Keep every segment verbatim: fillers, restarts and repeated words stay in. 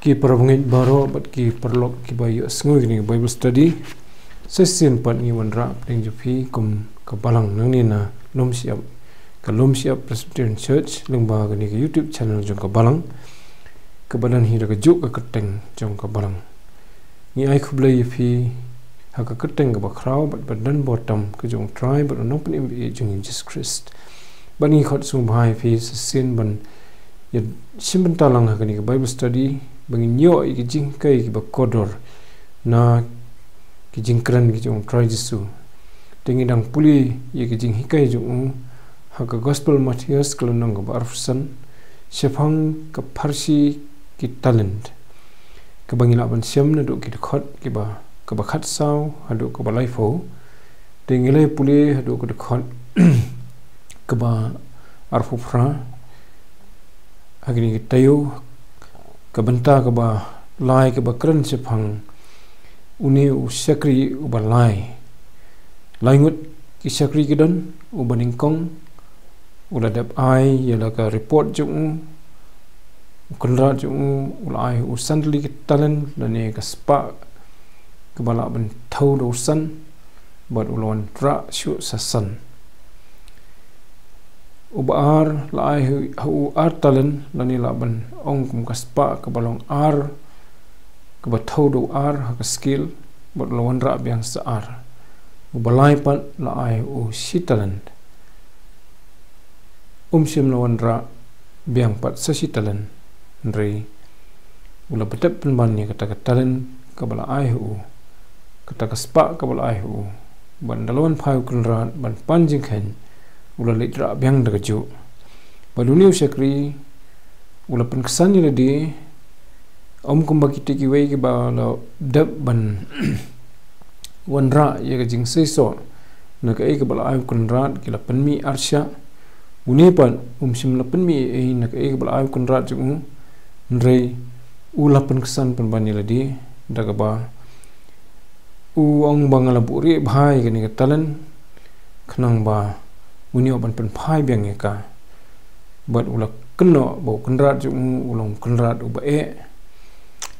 Ki parabangeit baroh bad ki paralok kiba ïohsngew ïa kane ka Bible study. Sa shisien pat ngi wanrah pdeng jong phi kum ka balang nangne na Lumshyiap, ka Lumshyiap Presbyterian Church, lyngba kane ka YouTube channel jong ka balang, kaba don hi da ka juh ka kyrteng jong ka balang. Ngi ai khublei ïa phi ha ka kyrteng kaba khraw bad ba don bor tam ka jong U Trai bad U Nongpynim jong ngi Jisu Khrist. Bad ngi khot sngewbha ïa phi sa shisien ban ïa shim bynta lang ha kane ka Bible study ba ngin ïoh ïa ki jinghikai kiba kordor na ki jingkren ki jong U Trai Jisu. Te ngi dang pule ïa ki jinghikai jong u ha ka Gospel Mathaios ka lynnong kaba arphew san, shaphang ka pharshi ki talent, kaba ngi lah ban shem naduh ki dkhot kiba, kaba khatsaw haduh kaba laiphew. Te ngi la pule haduh ka dkhot kaba arphew phra. Ha kine ki taïew, ka bynta kaba lai kaba kren shaphang une u shakri uba lai. Lai ngut ki shakri ki don, uba nyngkong u la dep ai ïa la ka report jong u. U kynrad jong u u la ai u san tylli ki talent lane ka spah kaba lah ban thew da u san, bad u la wanrah shuh sa san. Uba ar la ai ha u ar talent lane lah ban ong kum ka spah kaba long ar, kaba thew da u ar ha ka scale, bad u la wanrah biang sa ar. Uba lai pat la ai u shi talent. Um shym la wanrah biang pat sa shi talent, hynrei u la pyndep pynban ïa kata ka talent kaba la ai ha u, kata ka spah kaba la ai ha u. Bad ynda la wan phai u kynrad ban pan jingkheiñ, u la leit rah biang da kajuh. Bad une u shakri u la pynksan ïa lade, ym kumba kito kiwei kiba la dep ban wanrah ïa ka jingseisoh na kaei kaba la ai u kynrad, ki la pynmih arshah. Une pat um shym la pynmih ei ei na kaei kaba la ai u kynrad jong u, hynrei u la pynksan pynban ïa lade da kaba u ong ba nga la buhrieh bha ïa kane ka talent, khnang ba un ïoh ban pynphai biang ïa ka. Bad u la kynnoh ba u kynrad jong u u long u kynrad uba eh,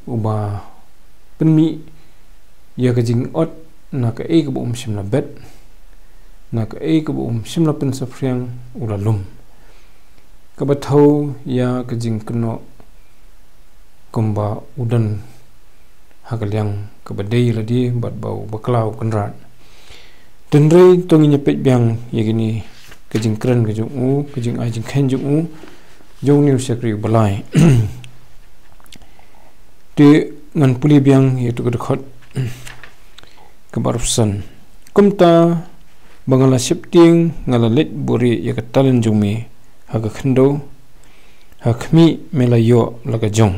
uba pynmih ïa ka jingot na kaei kaba um shym la bet, na kaei kaba um shym la pynsaphriang, u la lum. Kaba thew ïa ka jingkynnoh kumba u don ha ka liang kaba dei ïa lade bad ba u bakla u kynrad. Te hynrei to ngin ïa peit biang ïa kine ka jingkren ka jong u, ka jingai jingkheiñ jong u, jong une u shakri uba lai. Te ngan pule biang ïa tu ka dkhot kaba arphew san. Kumta ba nga la sheptieng nga la leit buhrieh ïa ka talent jong me ha ka khyndew, ha khmih me la ïoh la ka jong.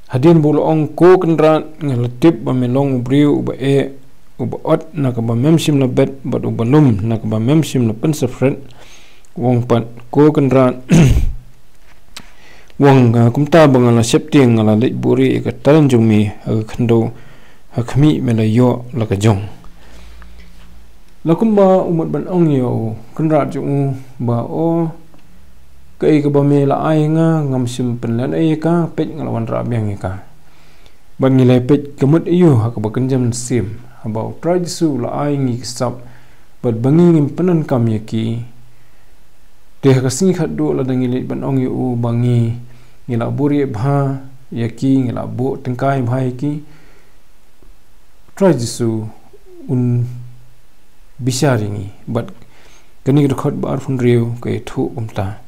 Hadien ba u la ong, ko kynrad, nga la tip ba me long u briew uba eh, uba ot na kaba mem shym la bet bad uba lum na kaba mem shym la pynsaphriang. U ong pat, ko kynrad, u ong, kumta ba nga la sheptieng nga la leit buhrieh ïa ka talent jong me ha ka khyndew, ha khmih me la ïoh la ka jong. La kumba u mut ban ong ïa u kynrad jong u ba, o, kaei kaba me la ai nga ngam shym pynlehnoh ïa ka, peit nga la wanrah biang ïa ka. Bad ngi la peit ka mut aïu ha kaba kynja mynsiem, haba U Trai Jisu u la ai ngi ki sap bad ba ngi ngim pyndonkam ïa ki. Te ha ka sngi khatduh lada ngi leit ban ong ïa u ba ngi, ngi la buhrieh bha ïa ki, ngi la buh tyngkai bha ïa ki, Trai Jisu un bishar ïa ngi. Bad kane ka dkhot ba arphew hynriew ka ïathuh kumta.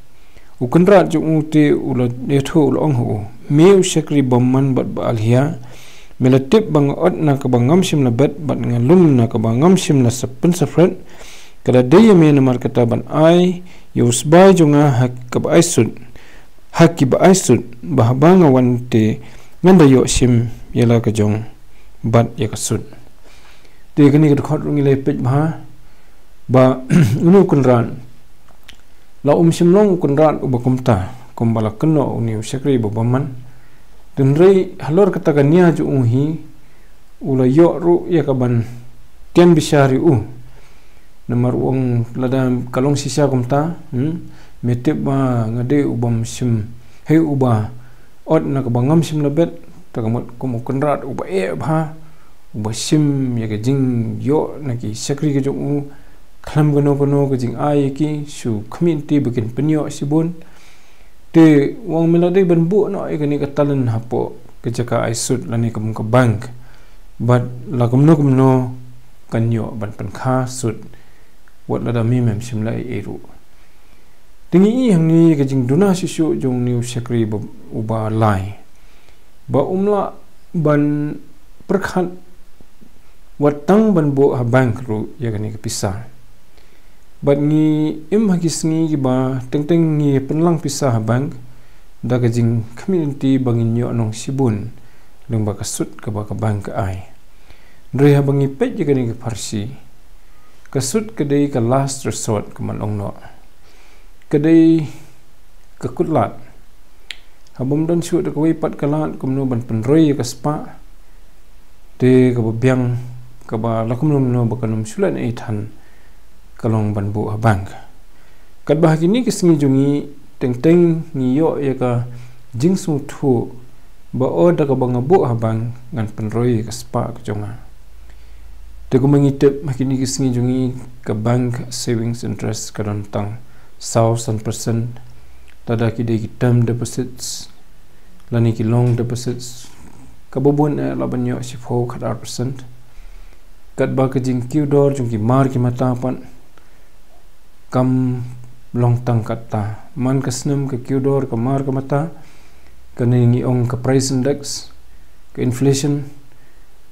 U kynrad jong u te u la ïathuh, u la ong ha u, me u shakri bymman bad ba alhia, me la tip ba nga ot na kaba ngam shym la bet bad nga lum na kaba ngam shym la sa pynsaphriang. Ka la dei ïa me namar kata ban ai ïa u sbai jong nga ha kaba ai sut, ha kiba ai sut, ba haba nga wan te ngan da ïoh shim ïa la ka jong bad ïa ka sut. Te kane ka dkhot ruh ngi la peit bha ba une u kynrad la um shym long u kynrad uba kumta kumba la kynnoh une u shakri ba bymman. Te hynrei halor kata ka nia jong u hi, u la ïoh ruh ïa ka ban tian bishar ïa u. Namar u ong, lada ka long shisha kumta, hmm, me tip ba nga dei u bym shym, hei uba ot na kaba ngam shym la bet, te ka mut kum u kynrad uba eh bha, uba shim ïa ka jingïoh na ki shakri ka jong u, khlem kano kano ka jingai ïa ki, shu khmih lynti ba kin pynïoh shibun. Te u ong me la dei ban buh noh ïa kane ka talent hapoh ka jaka ai sut lane kum ka bank. Bad la kumno kumno kan ïoh ban pynkha sut, wat lada me mem shym la ei ei ruh. Te ngi i hangne ka jingduna shisha jong une u shakri ba, uba lai, ba um lah ban pyrkhat wat tang ban buh ha bank ruh ïa kane ka pisa. Bad ngi im ha ki sngi kiba teng teng ngi pynlang pisa ha bank da ka jingkhmih lynti ba ngin ïoh nong shibun lyngba ka sut kaba ka bank ka ai. Hynrei haba ngi peit ïa kane ka pharshi, ka sut ka dei ka last resort, kumba ong noh. Ka dei ka kutlad. Habym don shuh da kawei pat ka lad kumno ban pynroi ïa ka spah, te kaba biang, kaba la kumno kumno ba kan ym shu leh ei than, ka long ban buh ha bank. Katba ha kine ki sngi jong ngi teng teng ngi ïoh ïa ka jingsngewthuh ba o da kaba nga buh ha bank ngan pynroi ïa ka spah ka jong nga. Te kumba ngi tip, ha kine ki sngi jong ngi ka bank savings interest ka don tang saw san percent, lada ki dei ki term deposits lane ki long deposits, kaba bun eh lah ban ïoh shiphew khatar percent. Katba ka jingkiew dor jong ki mar ki mata pat kam long tang katta. Man ka snem ka kiew dor ka mar ka mata, kane ngi ong ka price index, ka inflation,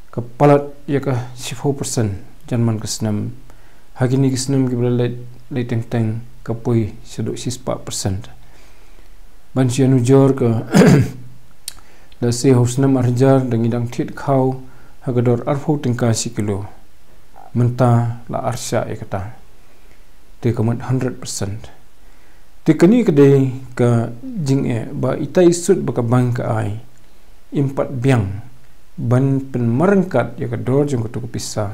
ka palat ïa ka shiphew percent jan man ka snem. Ha kine ki snem kiba la leit, leit teng teng ka poi shaduh shispah percent. Ban shu ïanujor ka lehse ha u snem ar hajar da ngi dang thied khaw ha ka dor arphew tyngka shi kilo. Mynta la arshah ïa kata. Te ka mut hundred percent. Te kane ka dei ka jingeh ba ita i sut ba ka bank ka ai im pat biang ban pynmarryngkat ïa ka dor jong katu ka pisa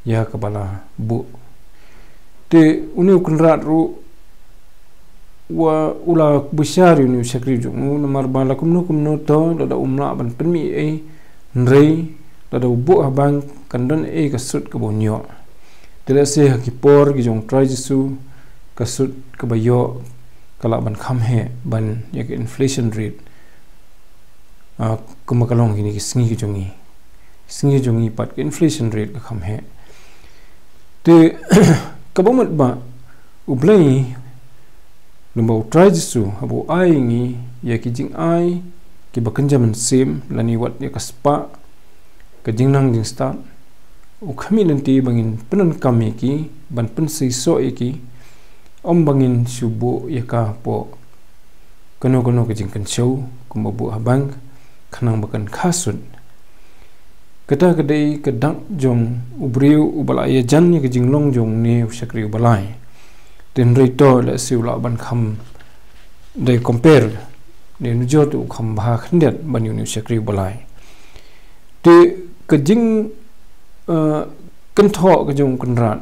ïa kaba la buh. Te une u kynrad ruh wa u la bishar ïa une u shakri jong u, namar ba la kumno kumno to, lada um lah ban pynmih ei, hynrei lada u buh ha bank kan don ei ka sut kaba un ïoh. Te lehse ha ki por ki jong u Trai Jisu, ka sut kaba ïoh ka lah ban kham heh ban ïa ka inflation rate. Ah, kumba ka long kine ki sngi ki jong ngi. Sngi ki jong ngi pat ka inflation rate ka kham heh. Te kaba mut ba U Blei, lyngba u Trai Jisu, haba u ai ngi ïa ki jingai kiba kynja mynsiem, lane wat ïa ka spah, ka jingnang jingstad, u khmih lynti ba ngin pyndonkam ïa ki, ban pynseisoh ïa ki, ym ba ngin shu buh ïa ka hapoh kano kano ka jingkynshew, kumba buh ha bank, khnang ba kan kha sut. Kata ka dei ka dak jong u briew uba la ïajan ïa ka jinglong jong une u shakri uba lai. Te hynrei to lehse u lah ban kham, dei compare, dei nujor te u kham bha khyndiat ban ïa une u shakri uba lai. Te ka jing, eh, kynthoh ka jong u kynrad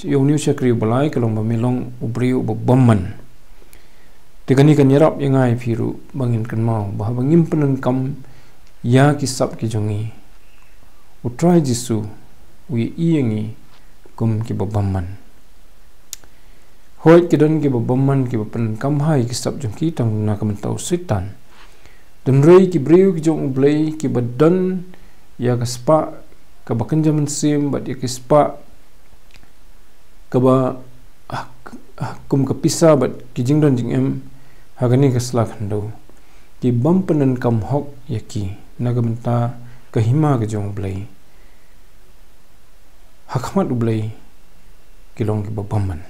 ïa une u shakri uba lai ka long ba me long u briew uba bymman. Te kane kan ïarap ïa nga ïa phi ruh ba ngin kynmaw ba haba ngim pyndonkam ïa ki sap ki jong ngi, u Trai Jisu u ïa i ïa ngi kum kiba bymman. Hooid, ki don kiba bymman kiba pyndonkam bha ïa ki sap jong ki tang na ka bynta u Soitan. Hynrei ki briew ki jong U Blei kiba don ïa ka spah kaba kynja mynsiem bad ïa ki spah kaba, ah, ah, kum ka pisa bad ki jingdon jingem ha kane ka sla khyndew, ki bym pyndonkam hok ïa ki na ka bynta ka hima ka jong U Blei, ha khmat U Blei ki long kiba bymman.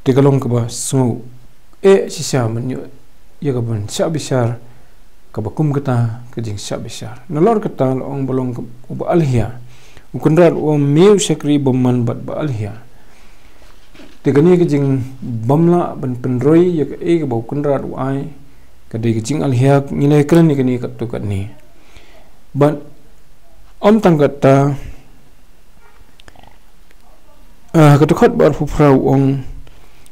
Te ka long kaba sngewsih shisha ban ïoh ïa ka ban shah bishar kaba kum kata ka jingshah bishar. Nalor kata la ong ba long ka, uba alhia. U kynrad u ong, me u shakri bymman bad ba alhia. Te kane ka jingbymlah ban pynroi ïa kaei kaba u kynrad u ai, ka dei ka jingalhia, ngi la kren ïa kane katto katne. Bad ym tang kata, ah, ka dkhot ba arphew phra u ong,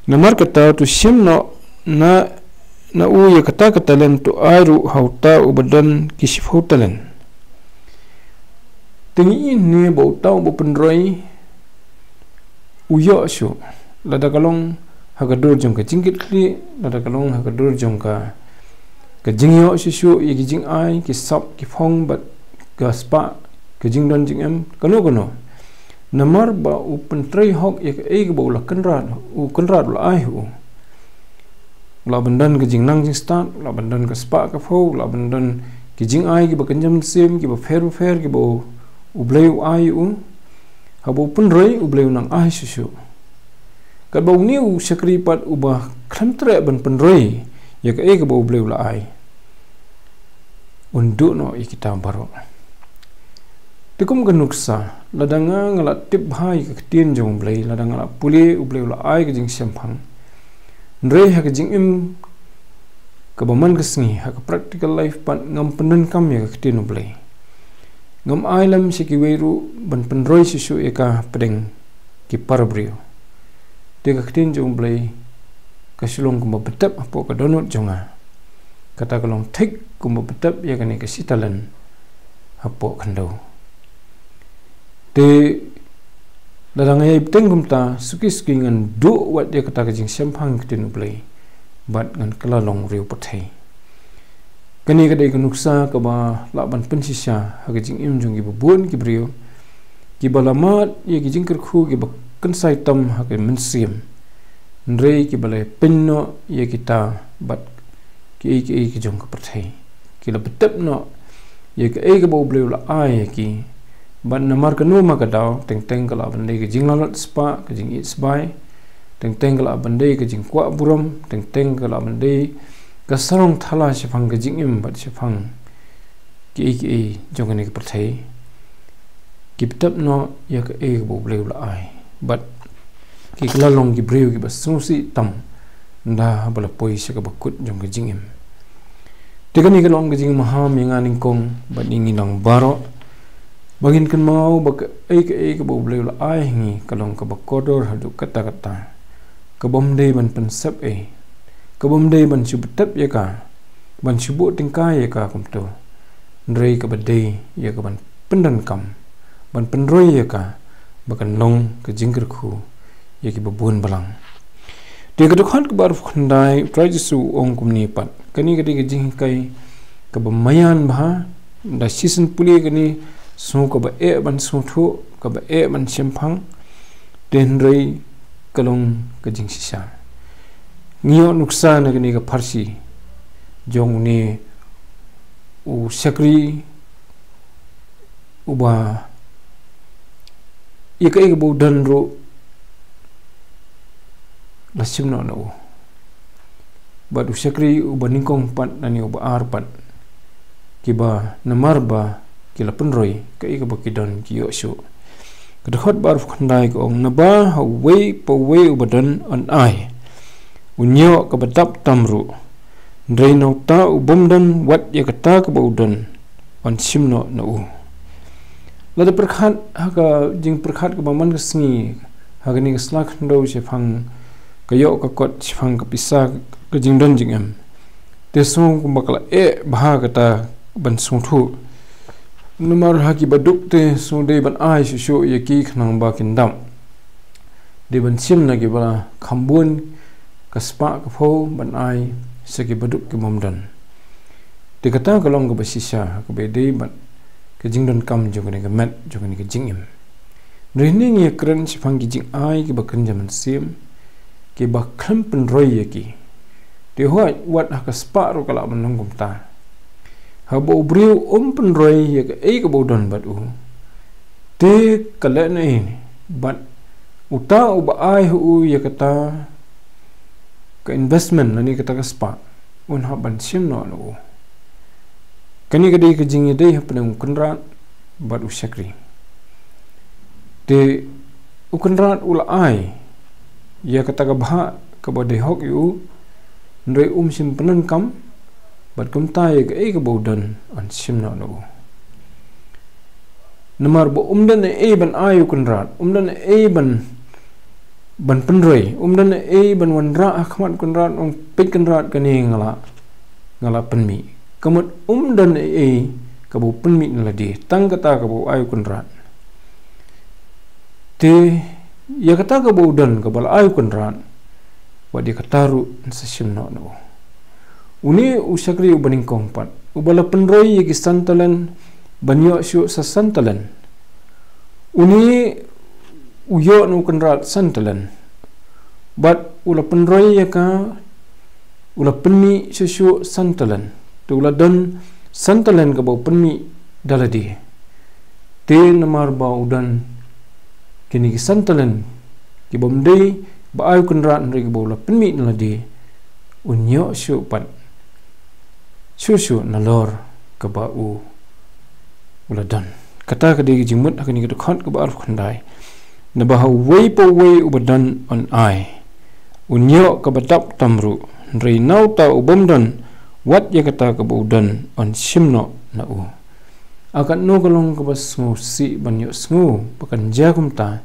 namar kata to shim noh na na u ïa kata ka talent, to ai ruh ha uta uba don ki shiphew talent. Te ngi ïohi ba uta uba pynroi u ïoh shuh, lada ka long ha ka dur jong ka jingkitkhlieh, lada ka long ha ka dur jong ka, ka jingïoh shuh shuh ïa ki jingai, ki sap, ki phong bad ka spah, ka jingdon jingem, kano kano. Namar ba u pyntrei hok ïa kaei kaba u la kynrad, u kynrad u la ai ha u. U lah ban don ka jingnang jingstad, u lah ban don ka spah ka phew, u lah ban don ki jingai kiba kynja mynsiem, kiba pher ba pher, kiba u, u Blei u ai u. Haba u pynroi, u Blei u nang ai shuh shuh. Katba une u shakri pat uba khlem treh ban pynroi ïa kaei kaba u Blei u la ai, un duh noh ïa kita baroh. Te kum ka nuksa, lada nga, nga la tip bha ïa ka ktien jong u Blei, lada nga la pule, u Blei u la ai ka jingshemphang. Hynrei ha ka jingim kaba man ka sngi, ha ka practical life pat, ngam pyndonkam ïa ka ktien u Blei. Ngam ai lem sha kiwei ruh ban pynroi shuh shuh ïa ka hapdeng ki para briew. Te ka ktien jong u Blei ka shu long kumba btep hapoh ka dohnud jong nga. Kata ka long thik kumba btep ïa kane ka shi talent hapoh khyndew. Te lada nga ïai bteng kumta, suki suki ngan duh wat ïa kata ka jingshemphang ka ktien u Blei bad ngan kylla long riewpyrthei. Kane ka dei ka nuksa kaba lah ban pynshisha ha ka jingim jong kiba bun ki briew, kiba la mad ïa ki jingkyrkhu kiba kynsai tam ha ka mynsiem. Hynrei kiba la pynnoh ïa kita bad kiei kiei ki jong ka pyrthei. Ki la btep noh ïa kaei kaba u Blei u la ai ïa ki. Bad namar kano ma ka daw, teng teng ka lah ban dei ka jinglalat spah, ka jingïeit sbai, teng teng ka lah ban dei ka jingkwah burom, teng teng ka lah ban dei ka sarong thala shaphang ka jingim bad shaphang kiei kiei jong kane ka pyrthei. Ki btep noh ïa kaei kaba u Blei u la ai. Bad ki kylla long ki briew kiba sngewsih tam, ynda ba la poi sha kaba kut jong ka jingim. Te kane ka long ka jingmaham ïa nga nyngkong bad ïa ngi lang baroh, ba ngin kynmaw ba kaei kaei kaba u Blei u la ai ha ngi ka long kaba kordor haduh katta katta, kabym dei ban pynsep ei, kabym dei ban shu btep ïa ka, ban shu buh tyngkai ïa ka kumto. Hynrei kaba dei ïa ka ban pyndonkam, ban pynroi ïa ka ba kan long ka jingkyrkhu ïa kiba bun balang. Te ka dkhot kaba arphew khyndai, u Trai Jisu u ong kumne pat. Kane ka dei ka jinghikai kaba maïan bha, da shisien pule kane, sngew kaba eh ban sngewthuh, kaba eh ban shemphang. Te hynrei ka long ka jingshisha. Ngi ïoh nuksa na kane ka pharshi jong une u shakri uba ïa kaei kaba u don ruh la shim noh na u. Bad u shakri uba nyngkong pat lane uba ar pat, kiba namar ba ki la pynroi kaei kaba ki don ki ïoh shuh. Ka dkhot ba arphew khyndai ka ong, naba ha uwei pa uwei uba don yn ai, un ïoh kaba dap tam ruh. Hynrei na uta u bym don wat ïa kata kaba u don, yn shim noh na u. Lada pyrkhat ha ka jingpyrkhat kaba man ka sngi ha kane ka sla khyndew shaphang ka ïoh ka kot, shaphang ka pisa, ka jingdon jingem, te sngew kumba ka la eh bha kata ban sngewthuh. Namar ha kiba duk te sngew dei ban ai shuh shuh ïa ki khnang ba kin dap. Dei ban shim na kiba kham bun, ka spah ka phew, ban ai sha kiba duk ki bym don. Te kata ka long kaba shisha kaba dei bad ka jingdonkam jong kane ka met, jong kane ka jingim. Hynrei ngi ïa kren shaphang ki jingai kiba kynja mynsiem, kiba khlem pynroi ïa ki. Te hooid, wat ha ka spah ruh ka lah ban long kumta. Haba u briew um pynroi ïa kaei kaba u don bad u, te ka leh na ei bad uta uba ai ha u ïa kata ka investment lane kata ka spah, un hap ban shim noh na u. Kane ka dei ka jingïadei hapdeng u kynrad bad u shakri. Te u kynrad u la ai ïa kata ka bhah kaba dei hok ïa u, hynrei um shym pyndonkam, bad kumta ïa kaei kaba u don yn shim noh na u. Namar ba um don ei ei ban ai u kynrad, um don ei ei ban ban pynroi, um don ei ban wanrah ha khmat Kynrad, ong peit Kynrad kane nga la, nga la pynmih. Ka mut um don ei kaba u pynmih na lade, tang kata kaba u ai u Kynrad. Te ïa kata kaba u don kaba la ai u Kynrad, wat ïa kata ruh yn sa shim noh na u. Une u shakri uba nyngkong pat, uba la pynroi ïa ki san talent ban ïoh shuh sa san talent. Une u ïoh na u Kynrad san talent. Bad u la pynroi ïa ka, u la pynmih shuh shuh san talent. Te u la don san talent kaba u pynmih da lade. Te namar ba u don kine ki san talent, ki bym dei ba ai u Kynrad hynrei kiba u la pynmih na lade, un ïoh shuh pat shuh shuh nalor kaba u, u la don. Kata ka dei ka jingmut ha kane ka dkhot kaba arphew khyndai. Naba ha uwei pa uwei uba don yn ai, un ïoh kaba dap tam ruh, hynrei na uta u bym don, wat ïa kata kaba u don yn shim noh na u. A katno ka long kaba sngewsih ban ïohsngew ba kan jia kumta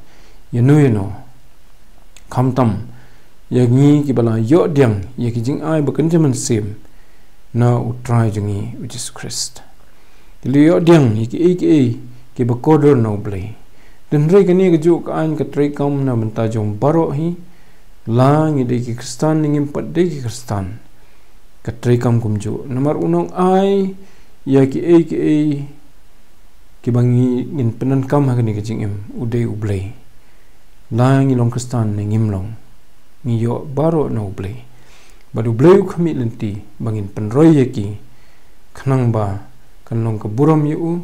ïano ïano, khamtam ïa ngi kiba la ïoh diang ïa ki jingai ba kynja mynsiem na U Trai jong ngi U Jisu Khrist. Ki la ïoh diang ïa kiei kiei kiba kordor na U Blei. Te hynrei kane kajuh ka aiñ ka treikam na bynta jong baroh hi, la ngi dei ki Khristan ne ngim pat dei ki Khristan. Ka treikam kumjuh. Namar u nongai ïa kiei kiei kiba ngi, ngin pyndonkam ha kane ka jingim, u dei U Blei. La ngi long Khristan ne ngim long, ngi ïoh baroh na U Blei. Bad U Blei u khmih lynti ba ngin pynroi ïa ki, khnang ba kan long ka burom ïa u,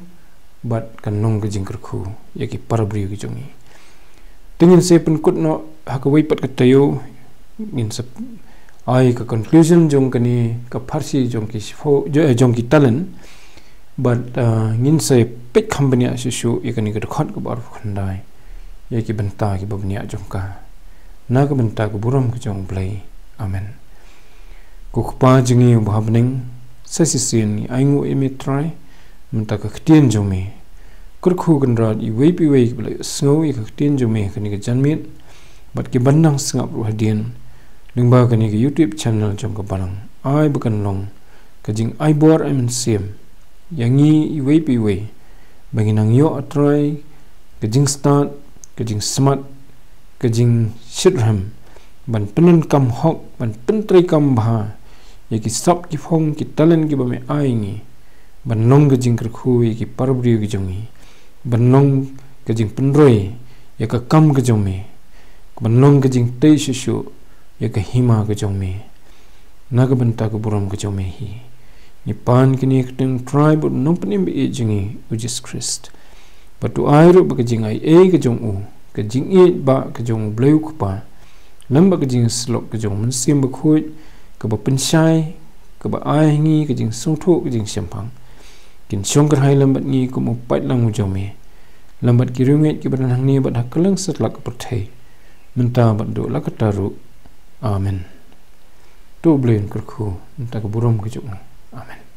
bad kan long ka jingkyrkhu ïa ki para briew ki jong ngi. Te ngin sa pynkut noh ha kawei pat ka taïew, ngin sa ai ka conclusion jong kane ka pharshi jong ki shiphew, jo-, eh, jong ki talent. Bad, ah, ngin sa peit kham bniah shuh shuh ïa kane ka dkhot kaba arphew khyndai, ïa ki bynta kiba bniah jong ka, na ka bynta ka burom ka jong U Blei. Amen. Ko Kpa jong ngi uba ha bneng, sa shisien ngi ainguh ïa me Trai mynta ka ktien jong me. Kyrkhu Kynrad iwei pa iwei kiba la sngew ïa ka ktien jong me ha kane ka janmiet, bad kiban nang sngap ruh hadien lyngba kane ka YouTube channel jong ka Balang. Ai ba kan long ka jingai bor ai mynsiem ïa ngi iwei pa iwei, ba ngin nang ïoh, ah Trai, ka jingstad, ka jingsmat, ka jingshitrhem ban pyndonkam hok, ban pyntreikam bha ïa ki sap ki phong, ki talent kiba me ai ngi, ban long ka jingkyrkhu ïa ki para briew ki jong ngi, ban long ka jingpynroi ïa ka kam ka jong me, ban long ka jingtei shuh shuh ïa ka hima ka jong me, na ka bynta ka burom ka jong me hi. Ngi pan kine ka ktien Trai bad U Nongpynim ba ïeit jong ngi U Jisu Khrist. Bad to ai ruh ba ka jingaiei ka jong u, ka jingïeit ba ka jong U Blei U Kpa, lem bad ka jingïasyllok ka jong U Mynsiem Bakhuid, kaba pynshai, kaba ai ha ngi ka jingsngewthuh, ka jingshemphang, kin shong kyrhai lem bad ngi kum u paidlang u jong me, lem bad ki riewngeit kiba don hangne bad ha kylleng satlak ka pyrthei, mynta bad haduh la katta ruh. Amen. To U Blei un kyrkhu, mynta ka burom ka jong u. Amen.